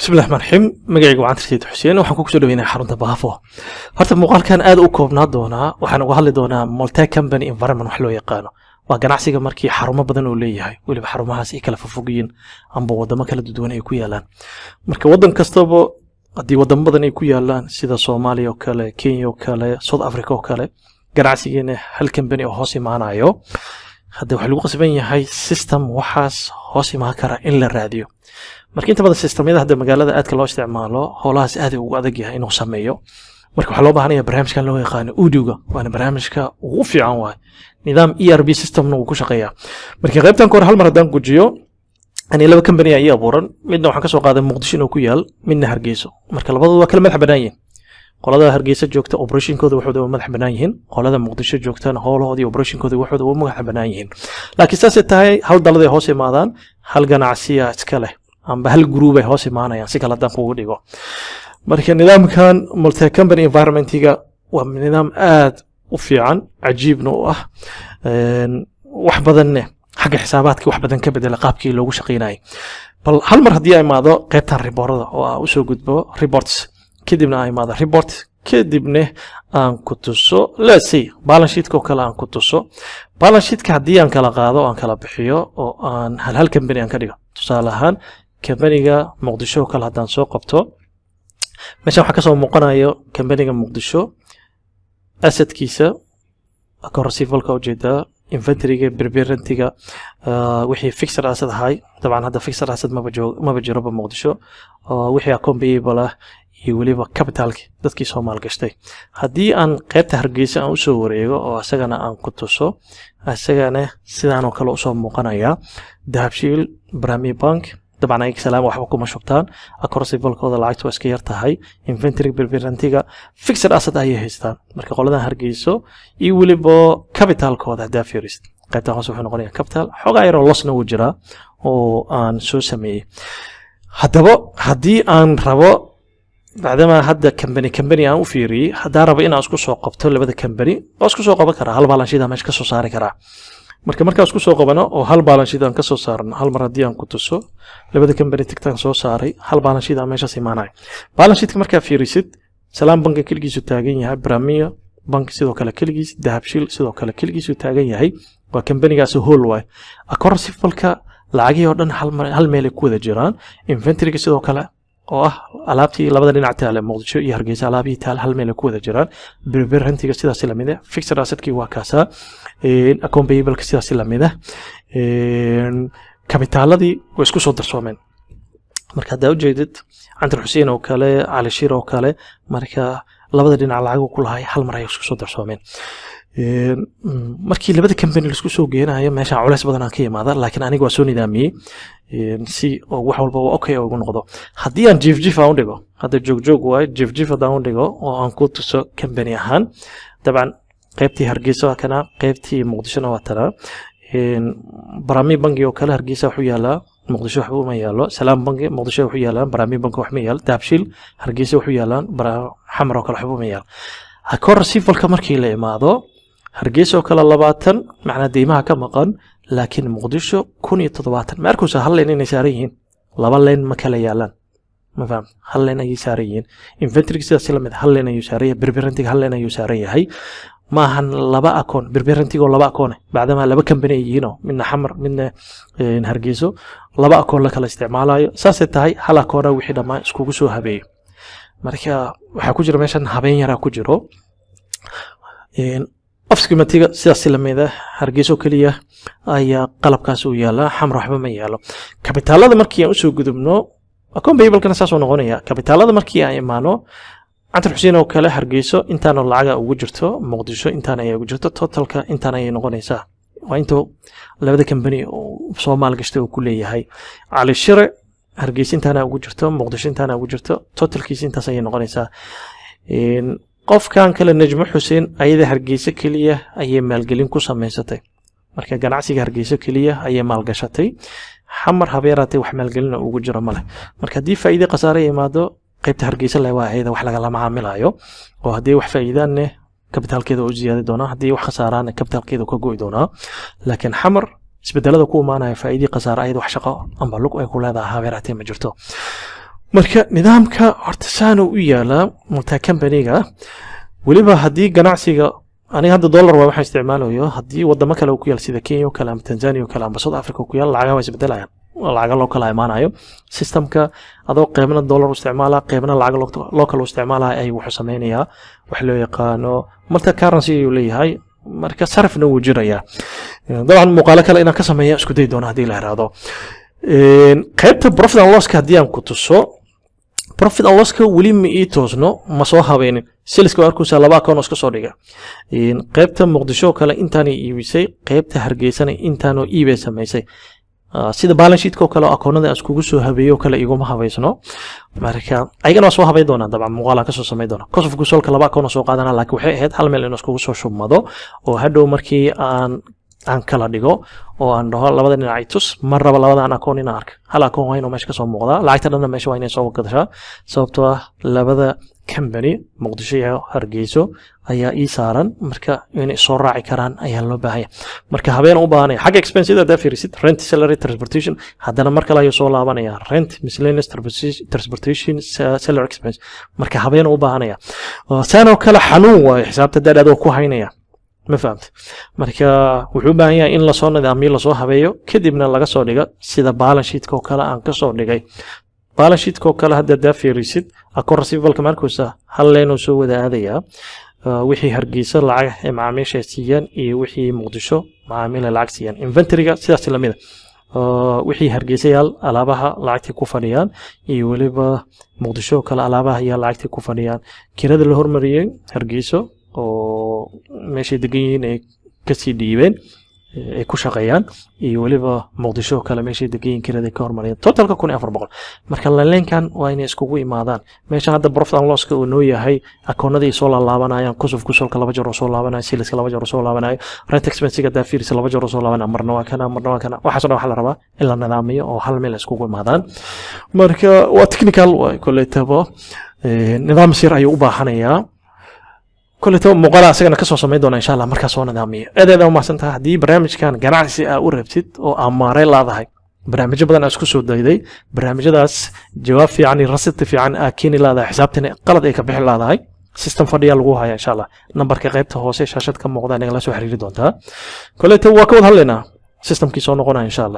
Bismillahi raxmaan raxiim. Magacayga waa Cantar Sayid Xuseen. Waxaan kugu soo dhaweynaya xarunta Baafo. Horta muuqaalkan aad u koobnaa doonaa. Waxaan uga hadli doonaa multi company environment wax loo yaqaano. Waa ganacsiga markii xarumo badan uu leeyahay, weliba xarumahaas ay kala fofogyiin amba wadamo kala duwan ay ku yaalaan. Marka wadan kastaba haddii wadamo badan ay ku yaalaan, sida Soomaaliya oo kale, Kenya oo kale, South Africa oo kale, ganacsigiina hal company oo hoos imaanayo, hadda waxaa lagu qasban yahay system waxaas hoos imaan kara in la raadiyo. Marka inta badan systemyada hadda magaalada aadka loo isticmaalo, howlahaas aad ugu adag yahay inuu sameeyo. Marka waxaa loo baahanaya barnaamijkan loo yaqaano Odoo-ga, waana barnaamijka ugu fiican waay. Nidaam ERP systemna wuu ku shaqeeyaa. Marka qaybtan kahor hal mar haddaan gujiyo, ani laba company ii abuuran. Midna waxaan kasoo qaaday Muqdisho inuu ku yaal, midna Hargeyso. Marka labadooda waa kala madax bannaan yihiin. Qolada Hargeysa joogta operationkooda waxooda waa madax bannaan yihiin, qolada Muqdisho joogtana howlahoodii operationkooda waxooda waa madax bannaan yihiin. Laakiin saasay tahay, hal daladay hoos imaadaan, hal ganacsiya iska leh amba hal group ay hoos imaanayaan, si kale haddaan kugu dhigo. Marka nidaamkan multi company environmentiga waa nidaam aad u fiican, cajiibna u ah, wax badanne xagga xisaabaadka wax badan ka bedela qaabkii loogu shaqeynayay. Bal hal mar haddii ay imaado qaybtan reportada oo aan usoo gudbo reports, kadibna aan imaado report, kadibna aan ku tuso, let's say, balance sheetka oo kale aan ku tuso. Balance sheetka haddii aan kala qaado, aan kala bixiyo oo aan hal hal company aan ka dhigo, tusaale ahaan companyga Muqdisho oo kale haddaan soo qabto, meeshan waxaa kasoo muuqanayo companyga Muqdisho assetkiisa, account receivable-ka ujeedaa, inventoryga, prepaid rentiga, wixii fixed asset ahay. Dabcan hadda fixed asset maba joog, maba jiroba Muqdisho. Wixii account payable ah iyo weliba capitalki dadkii soo maalgashtay. Haddii aan qaybta Hargeysa aan usoo wareego oo isagana aan ku tuso, isagana sidaanoo kale usoo muuqanaya. Dahabshiil, Premier Bank, dabcan ayaga Salaam waxba kuma shubtaan. Account receivable-kooda lacagta waa iska yar tahay. Inventory, prepaid rentiga, fixed asset ayay haystaan. Marka qoladan Hargeyso iyo weliba capitalkooda haddaa fiirisid, qaybtan hoose wuxuu noqonayaa capital. Xoogaa yaroo lossna wuu jiraa oo aan soo sameeyey. Haddaba haddii aan rabo, bacdama hadda company company aan u fiiriyey, haddaan rabo inaan isku soo qabto labada company, waa isku soo qaban karaa. Hal balance sheet aan meesha ka soo saari karaa. Marka markaan isku soo qabano oo hal balance sheet aan ka soo saarno, hal mar haddii aan ku tuso labada company tigtaan soo saaray, hal balance sheet aan meeshaas imaanayo. Balance sheetka markaa fiirisid, Salaam Banka keligiisu taagan yahay, Premier Bank sidoo kale keligiis, Dahabshiil sidoo kale keligiisu taagan yahay. Waa companygaasi whole waay. Account receivable-ka lacagihii oo dhan hal mar hal meel ay ku wada jiraan. Inventoryga sidoo kale, oo ah alaabtii labada dhinac taale, Muqdisho iyo Hargeysa, alaabihii taale hal meel ay ku wada jiraan. Prepaid rentiga sidaasi lamid ah. Fixed assetkii waa kaasaa. Account payable-ka sidaasi lamid ah. Kabitaaladii way isku soo darsoomeen. Marka haddaa ujeedid Cantar Xuseen oo kale, Cali Shir oo kale, marka labada dhinac lacagu ku lahay hal mar ayay isku soo darsoomeen. Markii labada company laisku soo geenayo, meeshaan culeys badan aan ka imaada, laakiin aniga waa soo nidaamiyey si oo wax walba okay ugu noqdo. Haddii aan jiif jiif aan u dhigo, hadda joog joog waayo, jiif jiif haddaan u dhigo oo aan ku tuso company ahaan, dabcan qaybtii Hargeysa waa kana, qaybtii Muqdishona waa tanaa. Premier Banki oo kale Hargeysa waxu yaalaa, Muqdisho waxba uma yaalo. Salaam Banki Muqdisho waxu yaalaan, Premier Banki wax ma yaalo. Dahabshiil Hargeysa waxu yaalaan, Xamar oo kale waxba uma yaalo. Account receivable-ka markii la imaado, Hargeysa oo kale 20, macnaa deymaha ka maqan, laakiin Muqdisho 1070. Ma arkaysa hal line inay saaran yihiin? Laba line ma kala yaalaan, ma fahamt? Hal line ayay saaran yihiin. Inventoryga sidaas la mid, hal line ayuu saaran yahay. Prepaid rentiga hal line ayuu saaran yahay. Ma ahan laba akoon, prepaid rentigoo laba akoone, bacdamaa laba company ay yihiinoo midna Xamar, midna Hargeyso, laba akoon la kala isticmaalayo. Saasay tahay, hal akoona wixii dhammaan iskugu soo habeeyo. Marka waxaa ku jira meeshan habeen yaraa ku jiro. Office equipmentiga sidaas lamid ah, Hargeyso keliya ayaa qalabkaas uu yaalaa, Xamar waxba ma yaalo. Kabitaalada markii aan usoo gudubno, account payable-kana saasuu noqonaya. Kabitaalada markii aan imaano, Cantar Xuseen oo kale Hargeyso intaanoo lacaga ugu jirto, Muqdisho intaan ayaa ugu jirto, totalka intaan ayay noqonaysaa. Waa intuu labada company uu soo maalgashtay uu ku leeyahay. Cali Shire Hargeysa intaana ugu jirto, Muqdisho intaana ugu jirto, totalkiisa intaas ayay noqonaysaa. Qofkan kale, Najmo Xuseen, ayada Hargeysa keliya ayay maalgelin ku samaysatay. Marka ganacsiga Hargeysa keliya ayay maalgashatay. Xamar habeeraatay wax maalgelina ugu jiro male. Marka haddii faa'iide khasaare imaado, qaybta Hargeysa le waa ayada wax lagala macaamilayo, oo haddii wax faa'iidaanne kabitaalkeeda u ziyaadi doonaa, haddii wax khasaaraanne kabitaalkeeda ka go'i doonaa. Laakiin Xamar isbedelada ku imaanaya, faa'iidii khasaare, ayada wax shaqo amba lug ay ku leedahay habeeraatay ma jirto. Marka nidaamka horta saanu u yaalaa multi company-ga. Weliba haddii ganacsiga, aniga hadda dollar waa waxaan isticmaalayo, haddii wadamo kale uu ku yaal, sida Kenya oo kale ama Tanzania oo kale ama South Africa ku yaal, lacagaha waa isbedelayaan, lacaga loo kala imaanayo systemka. Adoo qeybna dollar u isticmaala, qeybna lacag local u isticmaalaya, ay wuxuu sameynayaa wax loo yaqaano multi currency ayuu leeyahay. Marka sarifna wuu jirayaa dabcan. Muuqaalo kale inaan ka sameeya isku day doona haddii la yiraahdo. Qaybta profit and losska haddii aan ku tuso, profit and losska weli ma ii toosno, ma soo habeynin. Saleska waa arkaysaa, laba account oo iska soo dhiga. Qaybta Muqdisho oo kale intaanay iibisay, qaybta Hargeysana intaanoo iibay samaysay. Sida balance sheetka oo kale oo akoonada aan iskugu soo habeeyo oo kale iguma habaysno. Marka ayagana waa soo habay doonaa dabcan, muuqaalaan kasoo samay doona. Cost of goods sold laba akoon oo soo qaadana, laakiin waxay ahayd hal meel inuu iskugu soo shubmado oo hadhow markii aan kala dhigo oo aan dhaho labada dhinac i tus, mar raba labadan akoon inaan arka. Hal akoon waa inuu meesha kasoo muuqdaa, lacagta dhanna meesha waa inay soo gadashaa, sababtoo ah labada company, Muqdisho iyo Hargeyso, ayaa ii saaran. Marka inay soo raaci karaan ayaa loo baahanya. Marka habeen u baahanaya xagga expensida haddaa fiirisid, rent, salary, transportation, haddana mar kale ayuu soo laabanaya: rent, miscellaneous, transportation, salary expense. Marka habeen u baahanaya saan oo kale xanuun waayo xisaabta daadhaad oo ku haynaya, ma fahamta? Marka wuxuu u baahan yahay in lasoo nidaamiyo, lasoo habeeyo, kadibna laga soo dhigo sida balance sheetka oo kale aan kasoo dhigay. Balance sheetka oo kale hadda haddaa fiirisid, account receivable markuusa hal line uu soo wada aadayaa, wixii Hargeysa lacag ee macaamiisha ay siiyeen iyo wixii Muqdisho macaamiil ay lacag siiyeen. Inventoryga sidaas lamida, wixii Hargeysa yaal alaabaha lacagtii ku fadhiyaan iyo weliba Muqdisho oo kale alaabaha ayaa lacagtii ku fadhiyaan. Kirada la hormariyey Hargeyso oo meeshay degan yihiin ay kasii dhiibeen ay ku shaqeeyaan, iyo weliba Muqdisho oo kale meeshay degan yihiin kirada ka hormariyeen, totalka 1400. Marka laleenkan waa inay iskugu imaadaan meeshan. Hadda profit and losska uu noo yahay, akoonadii soo laalaabanayaan, cost of goods soldka laba jeer oo soo laabanayo, saleska laba jeer oo soo laabanayo, rent expensega haddaa fiirisa laba jeer oo soo laabanaya, marna waa kana, marna waa kana. Waxaas o dhan waxaa la rabaa in la nidaamiyo oo hal meel iskugu imaadaan. Marka waa technical waay, koleytaba nidaam sir ayuu u baahanayaa. Kolleyta muuqaala asagana kasoo samayn doona insha Allah markaa soo nidaamiyo. Aad aad umahadsan tahay. Haddii barnaamijkan ganacsi aa u rabtid oo aa maarey laadahay, barnaamijyo badan aa isku soo dayday, barnaamijyadaas jawaab fiican iyo result fiican aa keeni laadahay, xisaabtana qalad ay ka bixi laadahay, system fadhiyaa lagu haya insha Allah. Nambarka qaybta hoose shaashad ka muuqda nagala soo xiriiri doontaa. Kolleyta waa ka wada hadlaynaa systemkii soo noqonaya insha Allah.